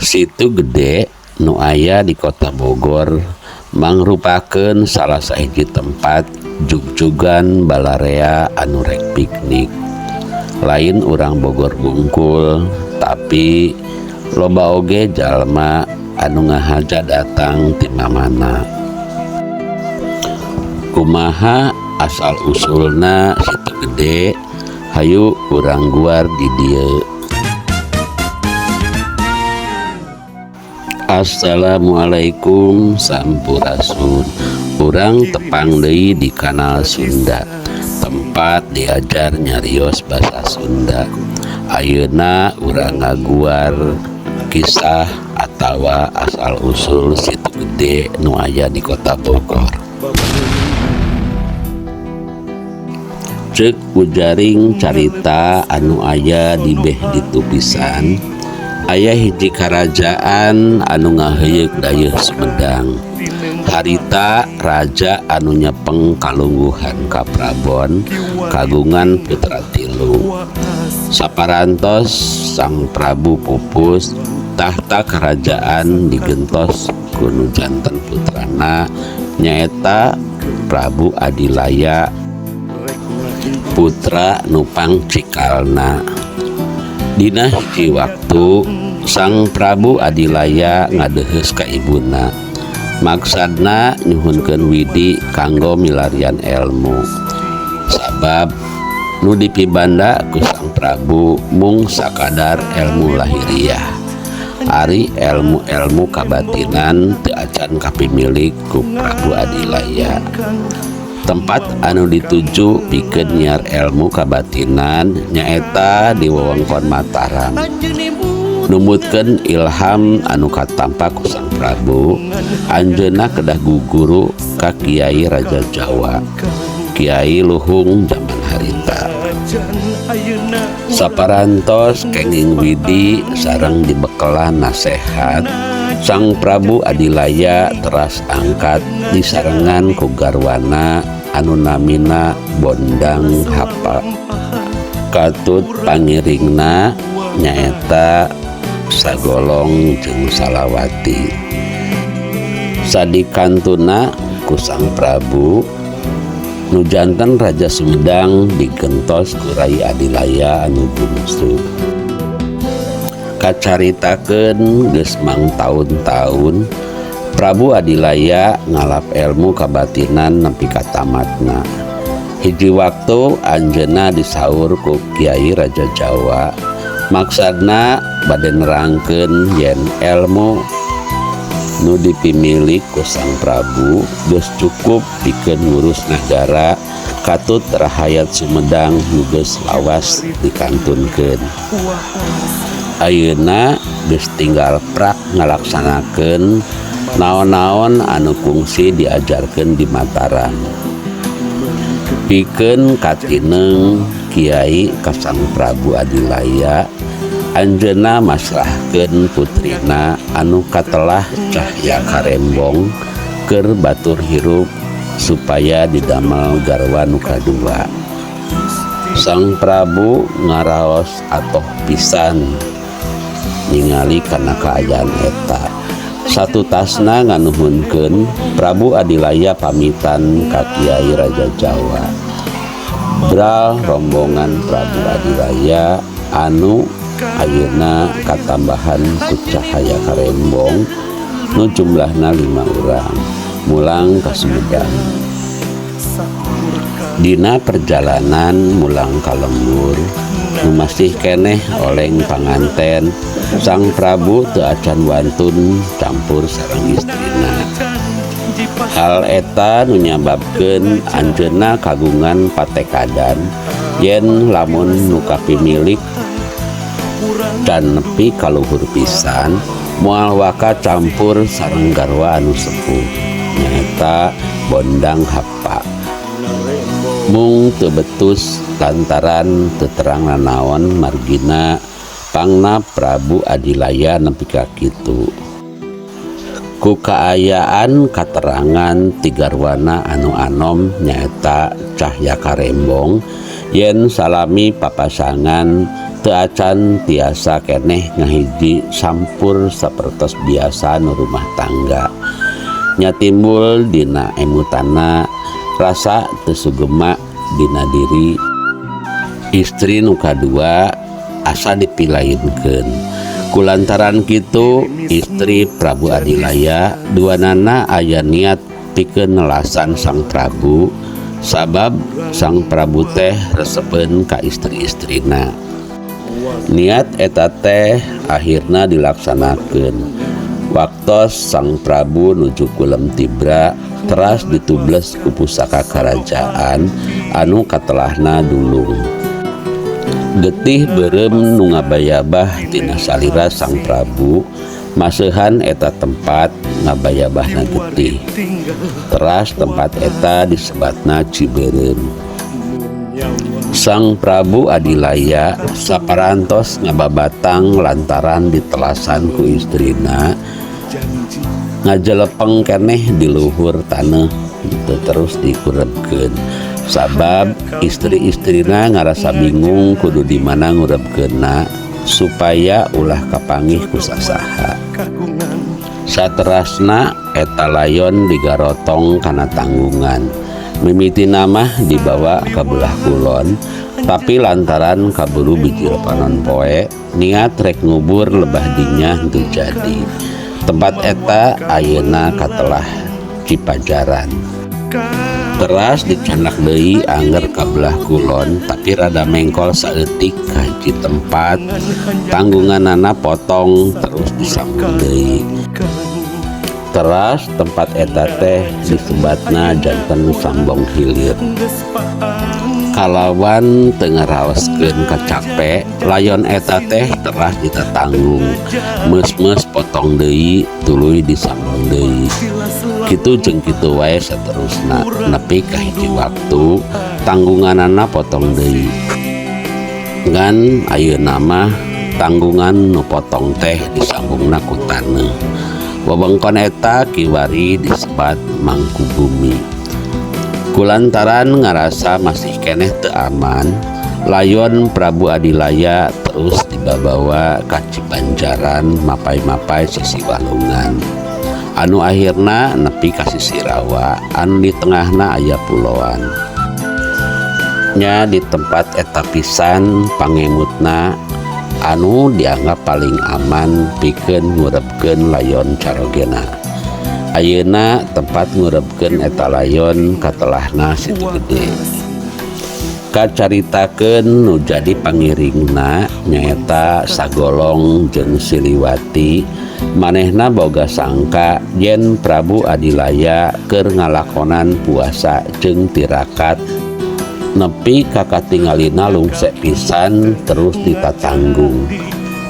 Situ Gede nu aya di Kota Bogor mangrupakeun salah sahiji tempat jugjugan balarea anu rek piknik. Lain urang Bogor wungkul, tapi loba oge jalma anu ngahaja datang ti mamana. Kumaha asal usulna Situ Gede? Hayu urang guar di dieu. Assalamualaikum sampurasun. Urang tepang deui di kanal Sunda, tempat diajar nyarios basa Sunda. Ayeuna urang ngaguar kisah atawa asal usul Situ Gede nu aya di Kota Bogor. Ceuk ujaring carita anu aya di beh ditu pisan, aya hiji karajaan anu ngaheuyeuk dayeuh Sumedang. Harita raja anu nyepeng kalungguhan ka Prabon kagungan putra tilu. Saparantos Sang Prabu pupus, tahta kerajaan digentos ku nu janten putrana nyaeta Prabu Adilaya, putra nu pangcikalna. Dina hiji waktu Sang Prabu Adilaya ngadeheus ka ibuna, maksadna nyuhunkeun widi kanggo milarian elmu. Sabab nu dipibanda ku Sang Prabu mung sakadar elmu lahiriah, ari elmu-elmu kabatinan teu acan kapimilik ku Prabu Adilaya. Tempat anu dituju pikeun nyiar elmu kabatinan nyaeta di wewengkon Mataram. Numutkeun ilham anu katampa ku Sang Prabu, anjeunna kedah guguru ka Kiai Raja Jawa, Kiai Luhung jaman harita. Saparantos kenging widi sareng dibekelan nasehat, Sang Prabu Adilaya teras angkat disarengan ku garwana anu namina Bondang Hapa. Katut pangiringna nyaeta Sagolong jeung Salawati. Sadikantuna ku Sang Prabu nu janten Raja Sumedang digentos ku Rai Adilaya anu bungsu. Kacaritakeun geus mangtaun-taun Prabu Adilaya ngalap elmu kabatinan nepi ka tamatna. Hiji waktu anjeunna disaur ku Kiai Raja Jawa, maksadna bade nerangkeun yen elmu nu dipimilik ku Sang Prabu geus cukup pikeun ngurus nagara katut rahayat Sumedang nu geus lawas dikantunkeun. Ayeuna geus tinggal prak ngalaksanakeun naon-naon anu kungsi diajarkeun di Mataram. Pikeun katineng Kiai ka Sang Prabu Adilaya, anjeunna masrahkeun putrina anu katelah Cahya Karembong keur batur hirup supaya didamel garwa nu kadua. Sang Prabu ngaraos atoh pisan ningali kana kaayaan eta. Satutasna nganuhunkeun Prabu Adilaya pamitan ka Kiai Raja Jawa. Bral rombongan Prabu Adilaya anu ayeuna katambahan ku Cahaya Karembong nu jumlahna 5 urang mulang ka Sumedang. Dina perjalanan mulang ka lembur nu masih keneh oleng panganten, Sang Prabu teu acan wantun campur sareng istrina. Hal eta nu nyababkeun anjeunna kagungan patekadan yen lamun nu kapimilik can nepi ka luhur pisan moal waka campur sareng garwa anu sepuh nyaeta Bondang Hapa. Mung teu betus lantaran teu terang nanaon margina pangna Prabu Adilaya nepi ka kitu. Ku kaayaan katerangan ti garwana anu anom nyaeta Cahya Karembong yen salami papasangan Teu acan tiasa keneh ngahiji sampur sapertos biasa nu rumah tangga. Nya timbul dina emutanna rasa teu sugema dina diri. Istri nu kadua asa dipilainkeun. Kulantaran kitu istri Prabu Adilaya duanana aya niat pikeun nelasan Sang Prabu sabab Sang Prabu teh resepeun ka istri-istrina. Niat eta teh akhirna dilaksanakeun. Waktos Sang Prabu nuju kulem tibra teras ditubles ku pusaka karajaan anu katelahna dulung. Getih beureum nu ngabayabah tina salira Sang Prabu maseuhan eta tempat ngabayabahna getih. Teras tempat eta disebatna Cibeureum. Sang Prabu Adilaya saparantos ngababatang lantaran ditelasan ku istrina ngajelepeng keneh di luhur taneuh teu terus dikurebkeun sabab istri-istrina ngarasa bingung kudu di mana ngurebkeunna supaya ulah kapanggih ku sasaha. Saterasna eta layon digarotong kana tanggungan. Mimitina mah dibawa ka belah kulon, tapi lantaran kaburu bijil panon poe niat rek ngubur lebah dinya henteu jadi. Tempat eta ayeuna katelah Cipajaran. Teras dicandak deui angger ka belah kulon tapi rada mengkol saeutik ka hiji tempat tanggunganana potong terus disambung deui. Teras tempat eta teh disebatna janten Sambong Hilir. Kalawan teu ngaraoskeun kacape layon eta teh teras ditatanggung meus-meus potong deui tuluy disambung deui. Kitu jeung kitu wae saterusna nepi ka hiji waktu tanggunganana potong deui. Ngan ayeuna mah tanggungan nu potong teh disambungna ku taneuh. Wewengkon eta kiwari disebat Mangkubumi. Kulantaran ngarasa masih keneh teu aman, layon Prabu Adilaya terus dibabawa ka Cibanjaran mapay-mapay sisi walungan. Anu akhirna nepi ka sisi rawa anu di tengahna aya puloan. Nya di tempat eta pisan pangemutna anu dianggap paling aman pikeun ngurebkeun layon carogena. Ayeuna tempat ngurebkeun eta layon katelahna Situ Gede. Kacaritakeun nu jadi pangiringna nyaeta Sagolong jeung Siliwati manehna boga sangka yen Prabu Adilaya keur ngalakonan puasa jeung tirakat nepi ka katingalina lungse pisan terus ditatanggung.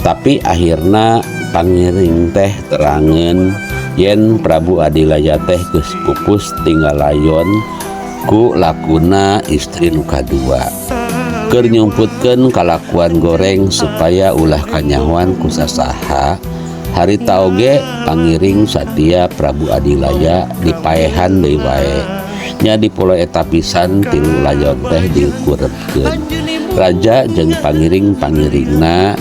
Tapi akhirna pangiring teh terangeun yen Prabu Adilaya teh geus pupus tinggal layon ku lakuna istri nu kadua. Keur nyumputkeun kalakuan goreng supaya ulah kanyahoan ku sasaha, harita oge pangiring satia Prabu Adilaya dipaehan deui wae. Nya di pulo eta pisan tilu layon teh dikurebkeun. Raja jeung pangiring-pangiringna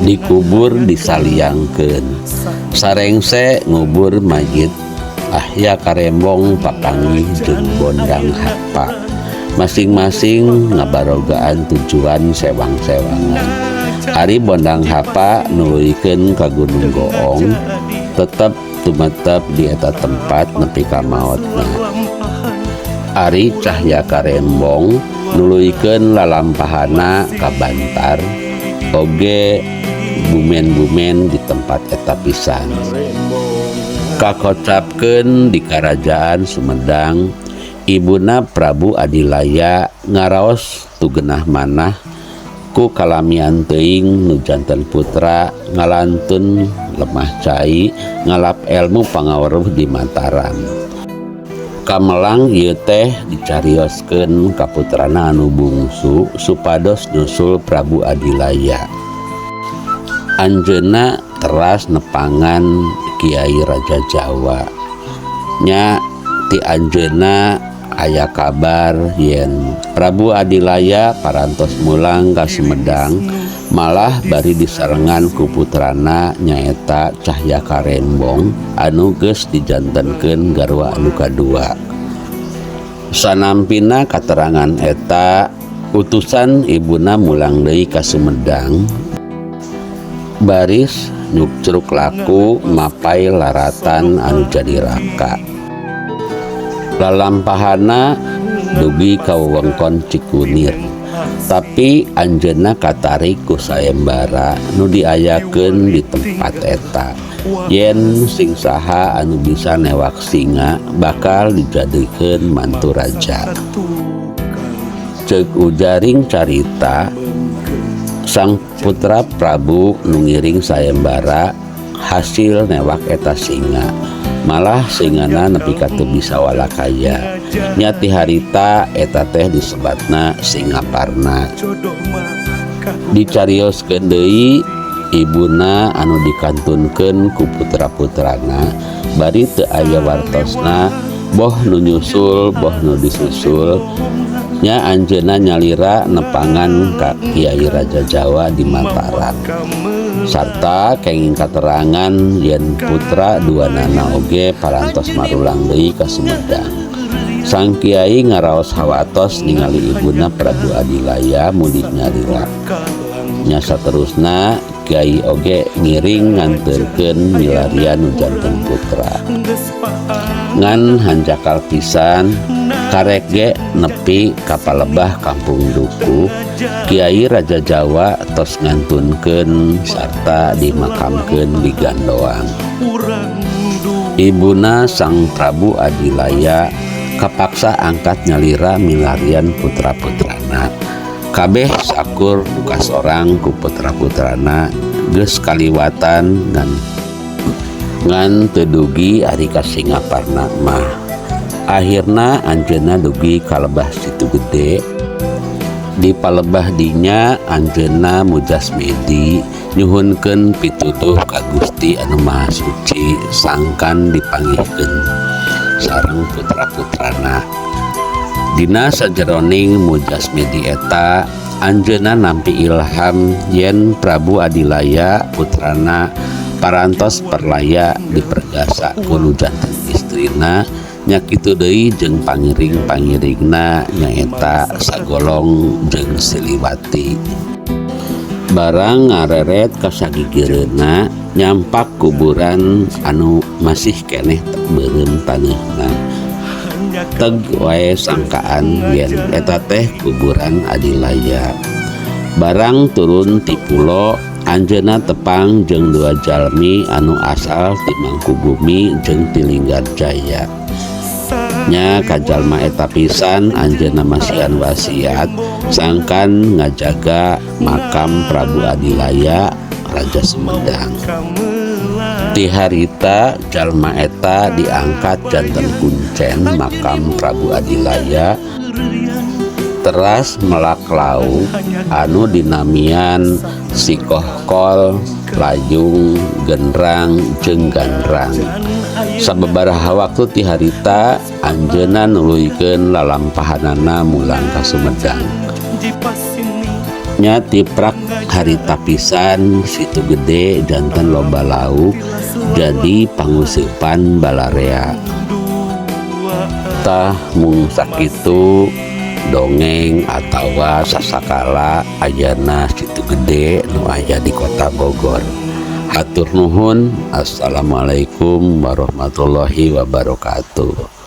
dikubur disaliangkeun. Sarengse ngubur mayit Ahya Karembong papanggih jeung Bondang Hapa. Masing-masing ngabarogaan tujuan sewang-sewangan. Ari Bondang Hapa nuluykeun ka Gunung Goong tetep tumetep di eta tempat nepi ka maotna. Ari Cahya Karembong nuluykeun lalampahana ka Bantar oge bumen-bumen di tempat eta pisan. Kakocapkeun di Karajaan Sumedang, ibuna Prabu Adilaya ngaraos tugenah manah ku kalamian teuing nu janten putra ngalantun lemah cai ngalap elmu pangaweruh di Mataram. Kamelang ieu teh dicarioskeun ka putrana anu bungsu supados nyusul Prabu Adilaya. Anjeunna teras nepangan Kiai Raja Jawa. Nya ti anjeunna aya kabar yen Prabu Adilaya parantos mulang ka Sumedang malah bari disarengan ku putrana nyaeta Cahya Karembong anu geus dijantenkeun garwa anu kadua. Sanampina katerangan eta utusan ibuna mulang deui ka Sumedang baris nyukcruk laku mapay laratan anu jadi raka. Lalampahana dugi ka wewengkon Cikunir tapi anjeunna katarik ku sayembara nu diayakeun di tempat eta yen sing saha anu bisa newak singa bakal dijadikeun mantu raja. Ceuk ujaring carita sang putra Prabu nu ngiring sayembara hasil newak eta singa malah singana nepi ka teu bisa walakaya nya ti harita eta teh disebatna Singaparna. Dicarioskeun deui ibuna anu dikantunkeun ku putra-putrana bari teu aya wartosna boh nu nyusul boh nu disusul nya anjeunna nyalira nepangan ka Kiai Raja Jawa di Mataram sarta kenging katerangan yen putra duanana oge parantos marulang deui ka Sumedang. Sang Kiai ngaraos hawatos ningali ibuna Prabu Adilaya mudik nyalira. Nya saterusna Kiai oge ngiring nganterkeun milarian nu janten putra. Ngan hanjakal pisan karek ge nepi ka palebah kampung Dukuh Kiai Raja Jawa tos ngantunkeun sarta dimakamkeun di Gandoang. Ibuna Sang Prabu Adilaya kapaksa angkat nyalira milarian putra-putrana. Kabeh sakur nu kasorang ku putra-putrana geus kaliwatan ngan teu dugi ari ka Singaparna mah. Akhirna anjeunna dugi ka lebah Situ Gede. Di palebah dinya anjeunna mujasmedi nyuhunkeun pituduh ka Gusti Anu Maha Suci sangkan dipanggihkeun sareng putra-putrana. Dina sajeroning mujasmedi eta anjeunna nampi ilham yen Prabu Adilaya putrana parantos perlaya dipergasa ku nu janten istrina nya kitu deui jeung pangiring-pangiringna nyaeta Sagolong jeung Siliwati. Barang ngareret ka sagigireunna nyampak kuburan anu masih keneh beureum taneuhna. Teg wae sangkaan yen eta teh kuburan Adilaya. Barang turun ti pulo anjeunna tepang jeung dua jalmi anu asal ti Mangkubumi jeung ti Linggarjaya. Nya ka jalma eta pisan anjeunna masihan wasiat sangkan ngajaga makam Prabu Adilaya Raja Sumedang. Ti harita jalma eta diangkat janten kuncen makam Prabu Adilaya teras melak lauk anu dinamian Sikohkol, Layung, Gendrang jeung Gandrang. Sababaraha waktu ti harita anjeunna nuluykeun lalampahanana mulang ka Sumedang. Nya tiprak harita pisan Situ Gede janten loba lauk jadi panguseupan balarea. Tah mung sakitu dongeng atawa sasakala ayana Situ Gede nu aya di Kota Bogor. Hatur nuhun. Assalamualaikum warahmatullahi wabarakatuh.